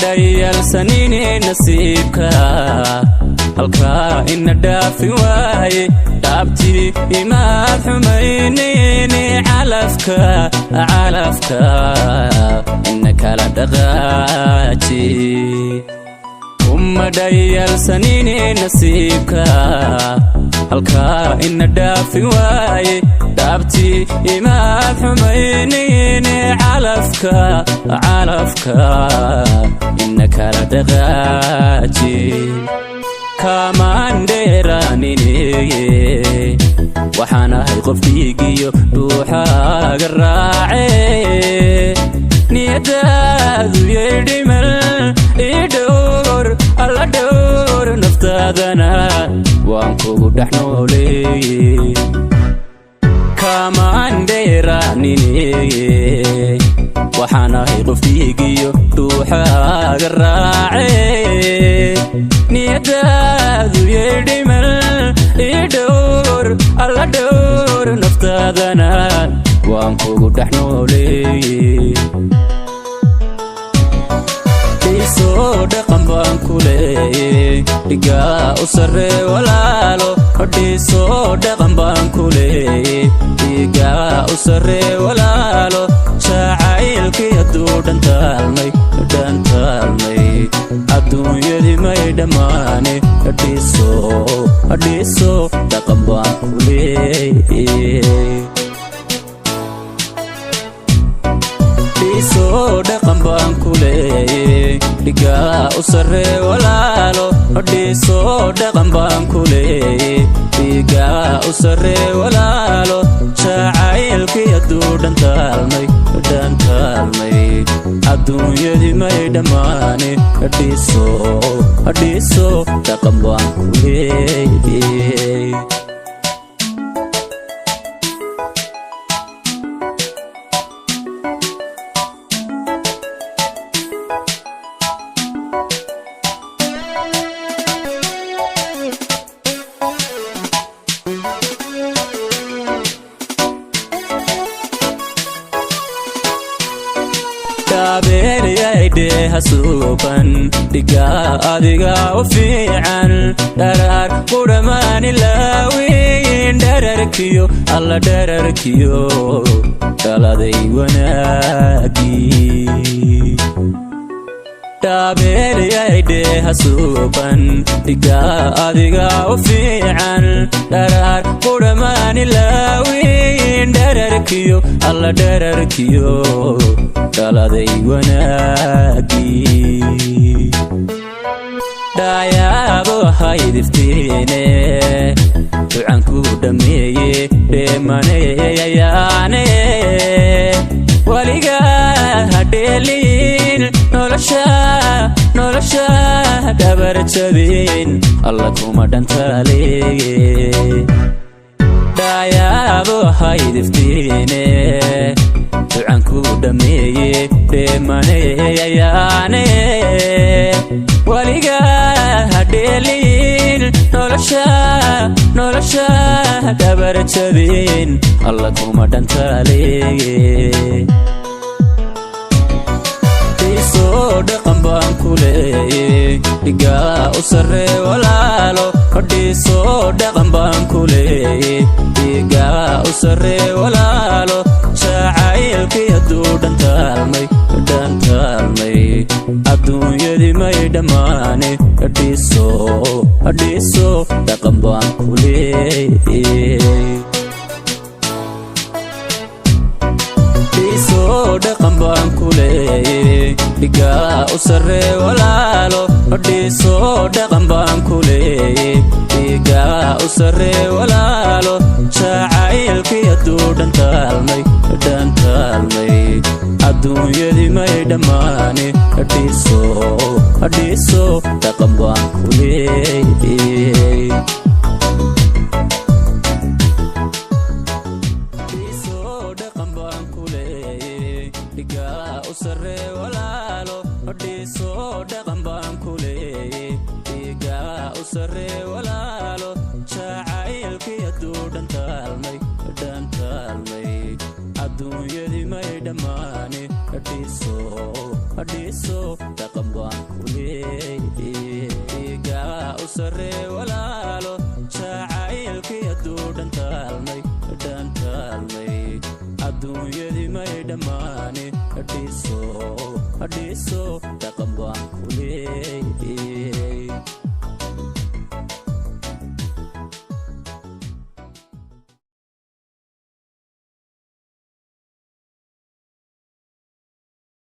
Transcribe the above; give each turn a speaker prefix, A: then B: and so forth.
A: Dhayalsanine nasiibka halkaa ina dhaafi waaye. Dhaabtii imaad xumaynayne, calafka, calafka ina kala dhaqaaji. Uma dhayalsanine nasiibka halkaa ina dhaafi waaye. Dhaabtii imaad xumaynayne, calafka, calafka ina kala dhaqaaji. Kaamaan dheeraanineye, waxaan ahay qof dhiigiyo dhuuxaaga raace. Niyadaadu yay dhimal, ii dhowr, alla dhowr naftaadana, waan kugu dhex nooleeye. Kaamaan dheeraanineye, waxaan ahay qof dhiigiyo dhuuxaaga raace. Niyadaadu yay dhimal, ii dhowr, alla dhowr naftaadana, waan kugu dhex nooleeye. Dhiisoo dhaqan baan ku leeyey, dhigaa u sarree walaalo. Dhiisoo dhaqan baan ku leeyey, dhigaa u sarree walaalo. Jacaylkii hadduu dhantaalmay, dhantaalmay, adduunyadii may dhammaane. Dhiiso, dhiiso dhaqan baan ku leeyey. Dhiisoo dhaqan baan ku leeyey, dhigaa u sarree walaalo. Dhiisoo dhaqan baan ku leeyey, dhigaa u sarree walaalo. Jacaylkii hadduu dhantaalmay, dhantaalmay, adduunyadii may dhammaane. Dhiiso, dhiiso dhaqan baan ku leeyey. Dhaabeelayaydhe hasuuban, dhigaa adiga u fiican. Dharaar qudhamaani laawiin, dhararkiyo alla dhararkiyo dhaladay wanaagii. Dhaabeelayaydhe hasuuban, dhigaa adiga u fiican. Dharaar qudhamaani laawiin, dhararkiyo alla dhararkiyo dhaladay wanaagii. Dhaayaabo haydiftiine, ducanku dhammeeye dheemaneyayaane. Weligaa hadheeliin nolosha, nolosha dhabar jabin, alla kuma dhantaaleeye. Dhaayaabo haydiftiine, ducanku dhammeeye dheemaneyayaane. Weligaa hadheeliin nolosha, nolosha dhabar jabin, alla kuma dhantaaleeye. Dhiisoo dhaqan baan ku leeyey, dhigaa u sarree walaalo. Dhiisoo dhaqan baan ku leeyey, dhigaa u sarree walaalo. Jacaylkii hadduu dhantaalmay, dhantaalmay, adduunyadii may dhammaane. Dhiiso, dhiiso dhaqan baan ku leeyey. Dhiisoo dhaqan baan ku leeyey, dhigaa u sarree walaalo. Dhiisoo dhaqan baan ku leeyey, dhigaa u sarree walaalo. Jacaylkii hadduu dhantaalmay, dhantaalmay, adduunyadii may dhammaane. Dhiiso, dhiiso dhaqan baan ku leeyey. Dhiisoo dhaqan baan ku leeyey, dhigaa u sarree walaalo. Dhiisoo dhaqan baan ku leeyey, dhigaa u sarree walaalo. Jacaylkii hadduu dhantaalmay, dhantaalmay, adduunyadii may dhammaane. Dhiiso, dhiiso dhaqan baan sarree.